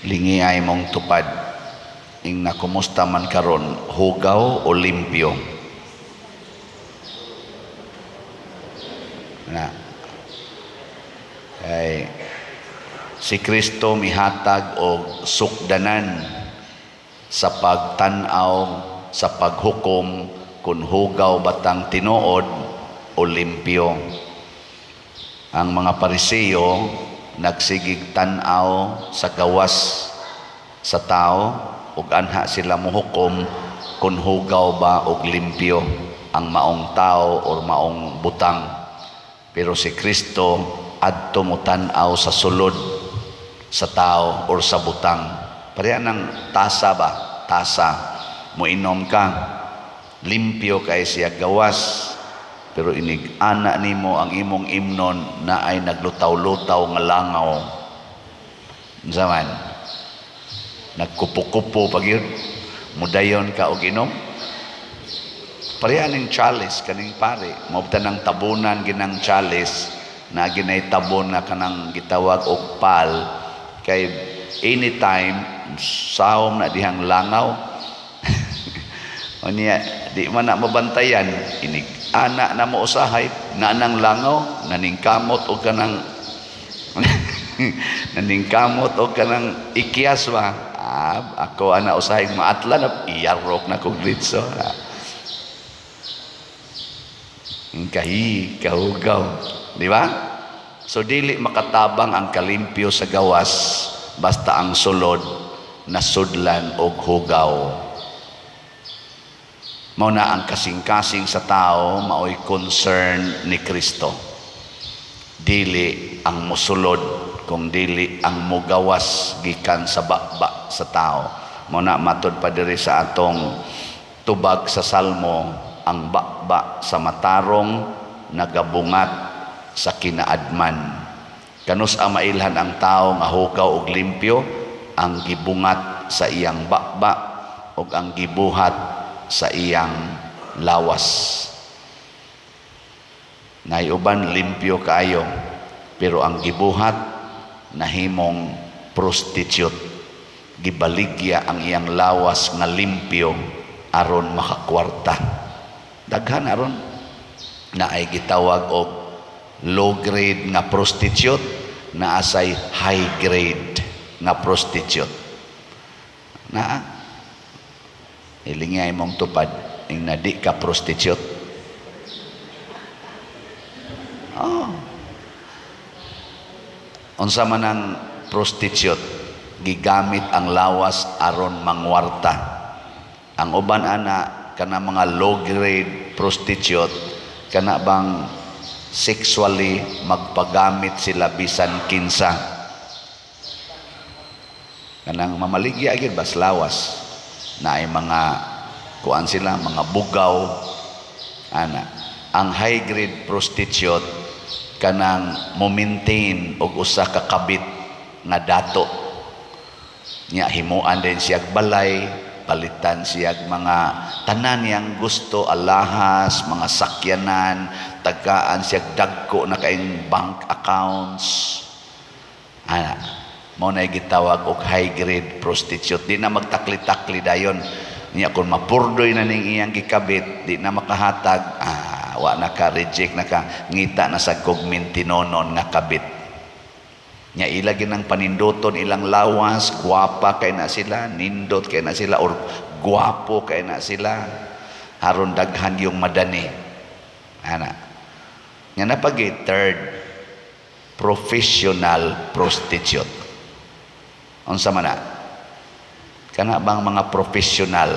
Lingiay mong tupad. Ing nakumusta man karon, hugaw o limpyo? Na. Kay si Kristo mihatag og sukdanan sa pagtan-aw, sa paghukom kung hugaw batang tinuod o limpyo. Ang mga Pariseo nagsigig tan-aw sa gawas sa tao ug anha sila mohukom kung hugaw ba og limpyo ang maong tao or maong butang. Pero si Kristo adto mo tan-aw sa sulod sa tao or sa butang. Pareha ng tasa ba? Tasa. Moinom ka. Limpyo kay siya gawas. Pero inig ana nimo ang imong imnon na ay naglutaw-lutaw nga langaw. Unsa man? Nagkupo-kupo pag yun. Mudayon ka og inom. Pareha ning chalice kaning pare. Maubta ng tabunan ginang chalice na ginay tabon nga kanang gitawag og pal kay anytime sawom na dihang langaw. Unya di man na mabantayan, inig ana na mo usahay na nang langaw naningkamot og kanang naningkamot og kanang ikyas ba. Ah, ako ana usahay maatla na iyarok na kog litso. Ah. Kahi kahugaw, di ba? So dili makatabang ang kalimpyo sa gawas basta ang sulod nasudlan og hugaw. Mao na ang kasing-kasing sa tao maoy concern ni Kristo. Dili ang musulod kung dili ang mugawas gikan sa baba sa tao. Mao na matud pa diri sa atong tubag sa Salmo, ang baba sa matarong nagabungat sa kinaadman. Kanus ang mailhan ang tao nga hugaw og limpyo? Ang gibungat sa iyang baba ug ang gibuhat sa iyang lawas. Naiuban limpyo kaayo, pero ang gibuhat nahimong prostitute. Gibaligya ang iyang lawas nga limpyo aron makakwarta. Daghan aron na ay gitawag og low grade nga prostitute, naa say high grade nga prostitute. Naa hilingay mong tupad ing na di ka prostitute. Oh. Unsa man ang prostitute? Gigamit ang lawas aron mangwarta. Ang uban ana kana mga low grade prostitute, kana bang sexually magpagamit sila bisan kinsa, kanang mamaligya gyud bas lawas na ay mga kuan sila, mga bugaw ana. Ang high grade prostitute kanang mo maintain og usa ka kabit nga dato nya, himuan din siya balay, palitan siya mga tanan niyang gusto, alahas, mga sakyanan, tagaan siya dagko na kaing bank accounts ana. Mao na gitawag og high grade prostitute. Di na magtakli-takli dayon niya kung mapurdoy na ning iyang gikabit, di na makahatag, ah, wa na ka, reject na ka, ngita na sa kog mintinonon nga kabit nya. Ila ginang paninduton ilang lawas, gwapa kay na sila, nindot kay na sila or gwapo kay na sila aron daghan yung madani ana. Nga napagi third, professional prostitute. Unsa man na? Kana bang mga professional,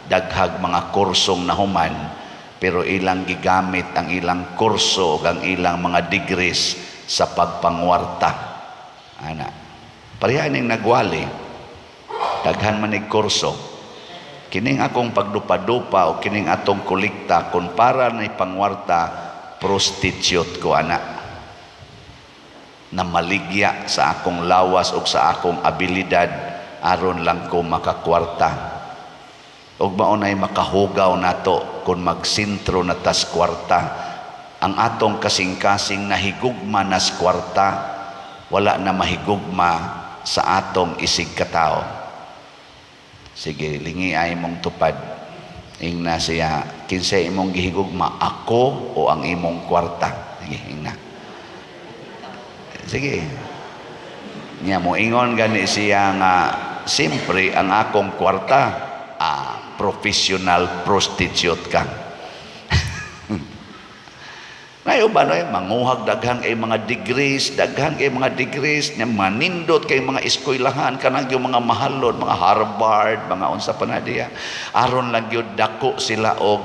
daghag mga kursong nahuman, pero ilang gigamit ang ilang kurso ug ang ilang mga degrees sa pagpangwarta ana. Pareha ning nagwali, daghan man nig kurso. Kining akong pagdupa-dupa o kining atong kolekta kung para ni pangwarta, prostitute ko ana, na maligya sa akong lawas o sa akong abilidad aron lang ko makakwarta. Ug mao nay makahugaw nato kung magsentro na tas kwarta. Ang atong kasing-kasing nahigugma nas kwarta, wala na mahigugma sa atong isig katao. Sige, lingi ay imong tupad. Ingna siya, "Kinsa imong gihigugma, ako o ang imong kwarta?" Sige, ingna. Sige. Nya mo ingon gani siya nga, "Siyempre ang akong kwarta." Ah, professional prostitute ka. Ngayon ba, no, eh, manguhag daghan kay mga degrees, daghan kay mga degrees, nya manindot kay mga eskwelahan, kanang yung mga mahalon, mga Harvard, mga unsa pa na diya. Aron lang gyud dako sila og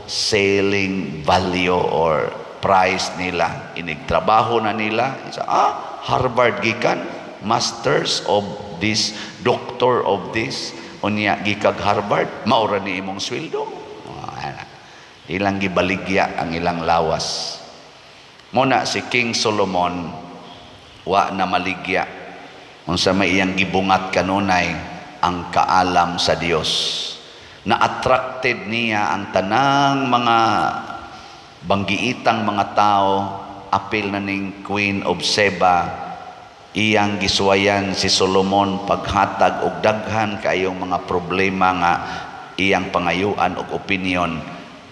selling value or price nila. Inig trabaho na nila, isa, Harvard gikan, masters of this, doctor of this, unya gikag Harvard, maura ni imong sweldo. Ah, ilang gibaligya ang ilang lawas. Muna si King Solomon wa na maligya. Unsa may iyang gibungat kanunay? Ang kaalam sa Dios. Na attracted niya ang tanang mga banggiitang mga tao, apil na ning Queen of Seba. Iyang gisuwayan si Solomon paghatag og daghan kayong mga problema nga iyang pangayuan og opinion.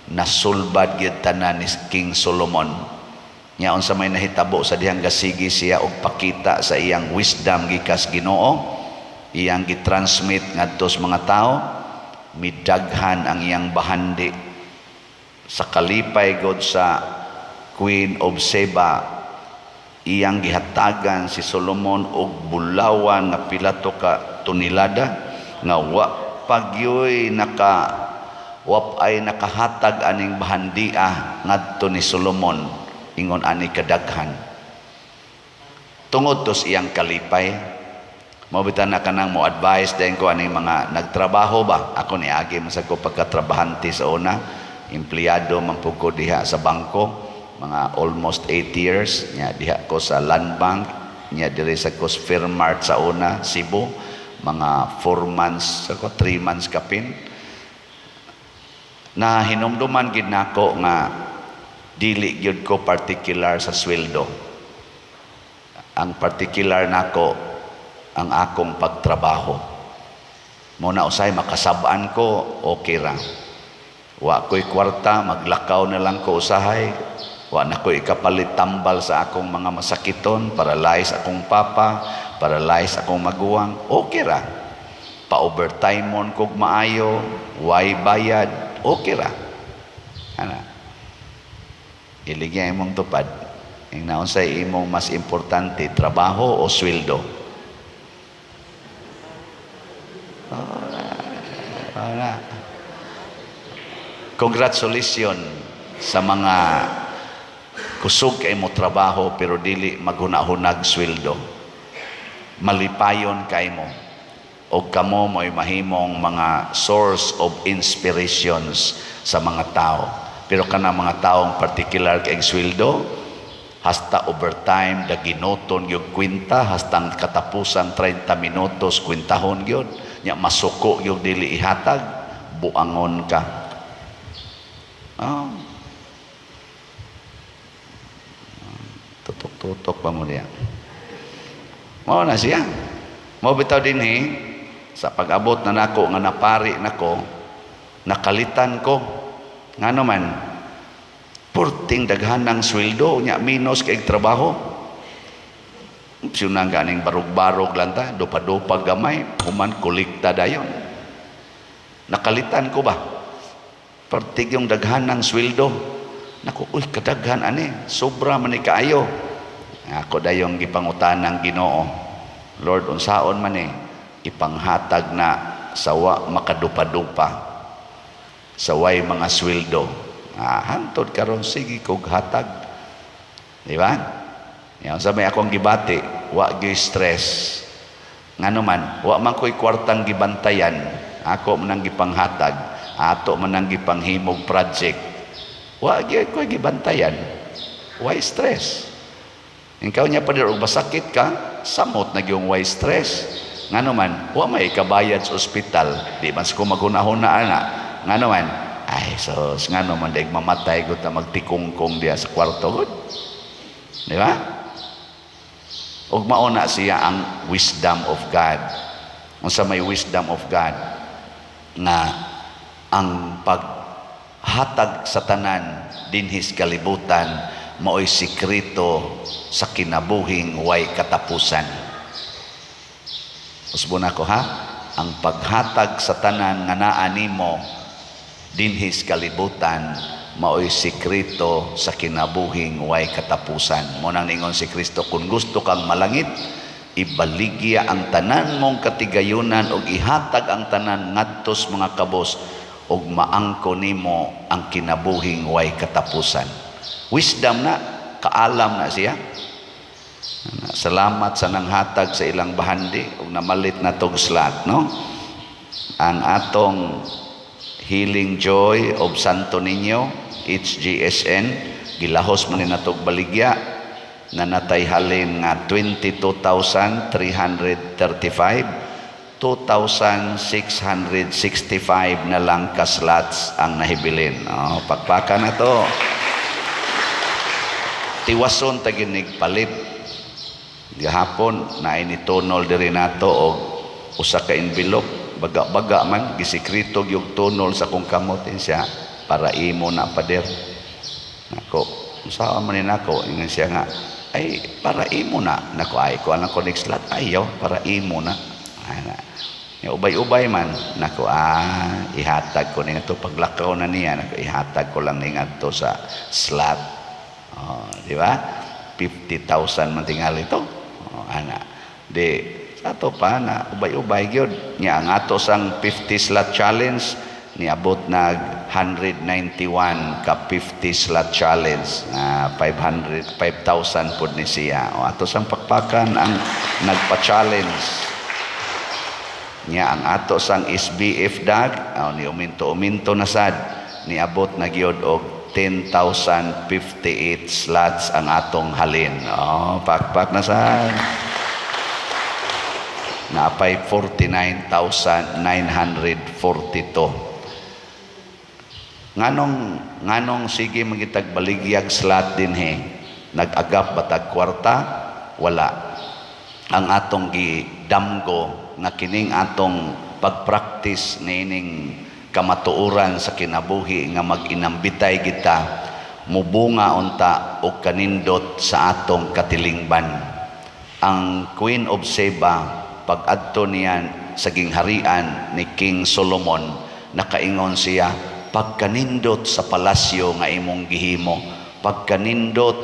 Nasulbad gyud tanan ni King Solomon. Nya unsa may nahitabo sa dihang gasigi siya og pakita sa iyang wisdom gikas Ginoo, iyang gitransmit ngadto sa mga tao, midaghan ang iyang bahandi. Sa kalipay god sa Queen of Seba, iyang gihatagan si Solomon og bulawan nga pila to ka tonelada nga wa pagyoy naka wap ay nakahatag aning bahandia ngadto ni Solomon ingon ani kadaghan tungod tos iyang kalipay. Mao bitaw na kanang mo advice din ko aning mga nagtrabaho ba. Ako ni agi man sa ko pagkatrabahante sa una, empleyado man pud ko diha sa bangko mga almost 8 years. Nya diha ko sa Land Bank, nya diri sa ko sa Fairmart sa una, Cebu, mga 4 months ako, 3 months kapin. Na hinumduman gid nako nga dili gyud ko particular sa sweldo. Ang particular nako ang akong pagtrabaho. Mo na usay makasab-an ko, okay ra. Wa ko'y kwarta, maglakaw na lang ko usahay. Wa na ko'y ikapalit tambal sa akong mga masakiton, paralyze akong papa, paralyze akong maguwang, okay ra. Pa-overtime mon kog maayo, way bayad, okay ra. Ana. Iligya imong tupad. Ing naunsay imong mas importante, trabaho o sweldo? Oh, na. Congratulations sa mga kusog kay mo trabaho pero dili maghuna-hunag sweldo. Malipayon kay mo. O kamo mo'y mahimong mga source of inspirations sa mga tao. Pero kana mga taong particular kay sweldo, hasta overtime daginoton gyud kwenta, hasta ang katapusan 30 minutos kwentahon gyud, nya masuko gyud dili ihatag, buangon ka. Oh. Tutok-tutok pa mo niya. Mao na siya. Mao bitaw dinhi sa pag-abot na nako nga napari nako, nakalitan ko. Ngano man, purting daghan ng sweldo, nya minus kay trabaho. Opsyonan ganing barug-barug lang ta, dupa-dupa gamay, human kolekta dayon. Nakalitan ko ba? Pertig yung daghan ng sweldo. Naku, uy, kadaghan ani, sobra man ni kaayo. Ako dayong gipangutan ng Ginoo. "Lord, unsaon man eh?" "Ipanghatag na sawa makadupa-dupa. Saway mga sweldo." Ah, hantod karon sige kog hatag. Di ba? Yan sa may akong gibati, wa gyud stress. Ngano man, wa man ko'y kwartang gibantayan, ako man ang gipanghatag, ato man ang gipanghimog project. Wa gyud ko'y gibantayan. Why stress? Ikaw niya pa og masakit ka, samot na gyung why stress. Ngano man, wa may ikabayad sa ospital, di man ko maghunahuna ana. Ngano man, ay sos, ngano man daig mamatay gud ta magtikungkong diya sa kwarto gud. Di ba? Ug mao na siya ang wisdom of God. Unsa may wisdom of God? Nga ang paghatag sa tanan dinhis kalibutan maoy sikreto sa kinabuhing way katapusan. Usbon ako, ha, ang paghatag sa tanan nga naa nimo dinhis kalibutan maoy sikreto sa kinabuhing way katapusan. Mao nang ningon si Kristo, "Kung gusto kang malangit, ibaligya ang tanan mong katigayunan ug ihatag ang tanan ngadto sa mga kabos ug maangko nimo ang kinabuhing way katapusan." Wisdom na, kaalam na siya. Salamat sa nanghatag sa ilang bahandi ug namalit na tog slot, no? Ang atong Healing Joy of Santo Niño, HGSN, gilahos man ni natog baligya na natay halin nga 22,335, 2,665 na lang ka slots ang nahibilin. Oh, pakpaka na to. Tiwason ta ginig palit. Gahapon naay nitunol diri nato og usa ka envelope, baga-baga man, gisikreto gyud tunol sa kong kamot. Siya, "Para imo na, pader." Nako, unsa man ni nako? Ingon siya nga, "Ay, para imo na." Nako, ay ko anang ko next slot, ayaw, para imo na. Ana. Ya, ubay-ubay man nako, ah, ihatag ko ni to paglakaw na niya. Nako, ihatag ko lang ni ngadto sa slot. Oh, di ba? 50,000 man tingali to. Oh, ana. Di sa ato pa na ubay-ubay gyud nya ang ato sang 50 slot challenge, niabot nag 191 ka 50 slot challenge na 500 5,000 pod ni siya. O, ato sang pakpakan ang nagpa-challenge niya. Ang ato sang SBF dag, oh, ni uminto-uminto na sad, niabot na gyud og 10,058 slots ang atong halin. Oh, pakpak na sad. Naapay 49,942. Nganong sige magitag baligyag slot dinhi? Nag-agap batag kwarta? Wala. Ang atong gidamgo nga kining atong pagpraktis niining kamatuoran sa kinabuhi nga mag-inambitay kita, mubunga unta og kanindot sa atong katilingban. Ang Queen of Sheba, pag-adto niyan sa gingharian ni King Solomon, nakaingon siya, "Pagkanindot sa palasyo nga imong gihimo, pagkanindot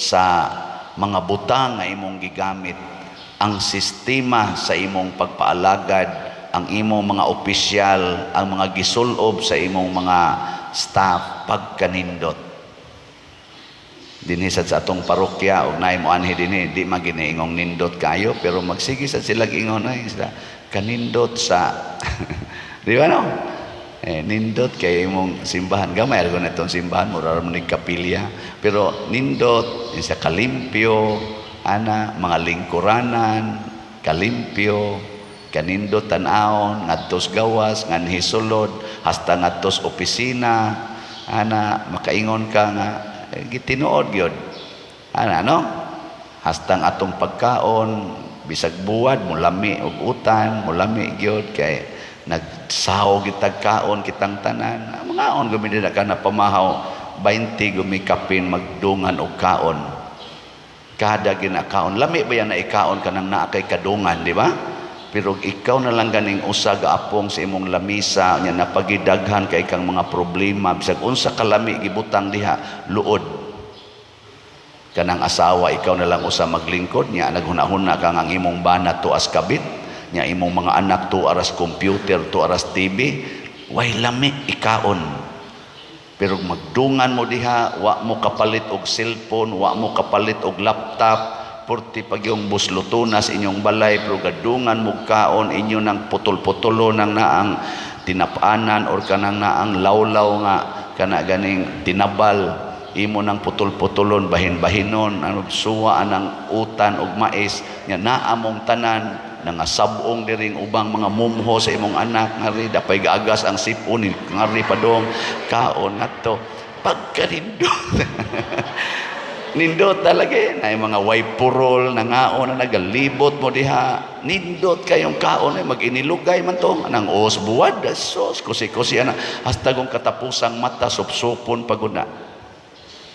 sa mga butang nga imong gigamit, ang sistema sa imong pagpaalagad, ang imong mga opisyal, ang mga gisulob sa imong mga staff, pagkanindot." Dinhi sad sa atong parokya og naay moanhi dinhi, di man giniingong nindot kayo, pero magsige sad sila ingon ay sila kanindot sa, di ba, no? Eh, nindot kay imong simbahan. Gamay ra na itong simbahan, mura ra man ning kapilya, pero nindot sa kalimpyo ana, mga lingkuranan kalimpyo, kanindot tan-awon ngadtos gawas, nganhi sulod, hasta ngadtos opisina ana, makaingon ka nga eh, gitinuod gyud ana, no? Hastang atong pagkaon, bisag buwad, mulami og utan, mulami gyud kay nagsaw gitag kaon kitang tanan. Mangaon gumi na ka na pamahaw, 20 gumi kapin magdungan og kaon. Kada ginakaon, lami ba yan na ikaon ka nang naa kay kadungan, di ba? Pero ikaw na lang ganing usa gaapong sa imong lamisa nya, napagidaghan kay kang mga problema, bisag unsa kalami gibutang diha, luod. Kanang asawa, ikaw na lang usa maglingkod nya, naghuna-huna ka nga ang imong bana tuas kabit nya, imong mga anak tuaras computer, tuaras TV, way lami ikaon. Pero magdungan mo diha, wa mo kapalit og cellphone, wa mo kapalit og laptop, purti pag yung buslutunas inyong balay, pero gadungan mo kaon, inyo nang putol-putulo nang naang tinapanan or kanang naang lawlaw nga kana ganing tinabal, imo nang putol-putulon, bahin-bahinon, ano, suwa anang utan og mais nya, naa mong tanan, nangasabong diring ubang mga mumho sa imong anak, ngari dapay gaagas ang sipon, ngari padong kaon ngadto, pagkanindot. Nindot talaga eh. Na mga way purol, nangaon na nagalibot mo diha. Nindot kayong kaon eh, mag-inilugay man to. Anang os buwad, sos, kusi-kusi ana. Hasta kung katapusang mata, supsupon pagod na.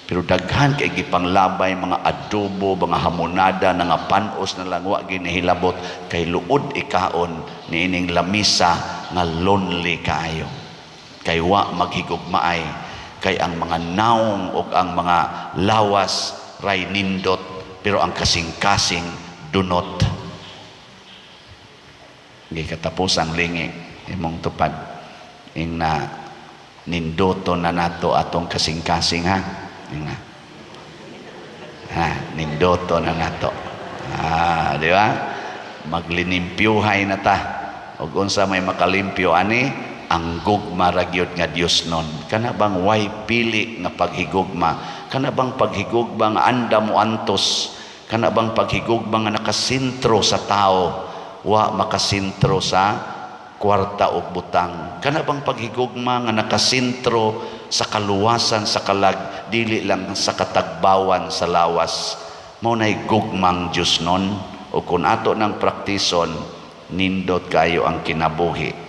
Pero daghan kay gipanglabay mga adobo, mga hamonada, nga panos na lang wa ginihilabot kay luod ikaon niining lamisa nga lonely kaayo. Kay wa maghigugmaay, kay ang mga naong o ang mga lawas ray nindot, pero ang kasing-kasing dunot. Gikatapos ang lingi imong tupad ing na nindoto na nato atong kasing-kasing, ha. Ing na ha, nindoto na nato, ah, di ba? Maglinimpyuhay na ta ug unsa may makalimpyo ani? Ang gugma ra gyud nga Dios nun. Kana bang way pili nga paghigugma, kana bang paghigugma nga anda mo antos, kana bang paghigugma nga nakasentro sa tao, wa makasentro sa kwarta o butang, kana bang paghigugma nga nakasentro sa kaluwasan sa kalag, dili lang sa katagbawan sa lawas. Mao nay gugmang Dios nun. O kung ato ng praktison, nindot kayo ang kinabuhi.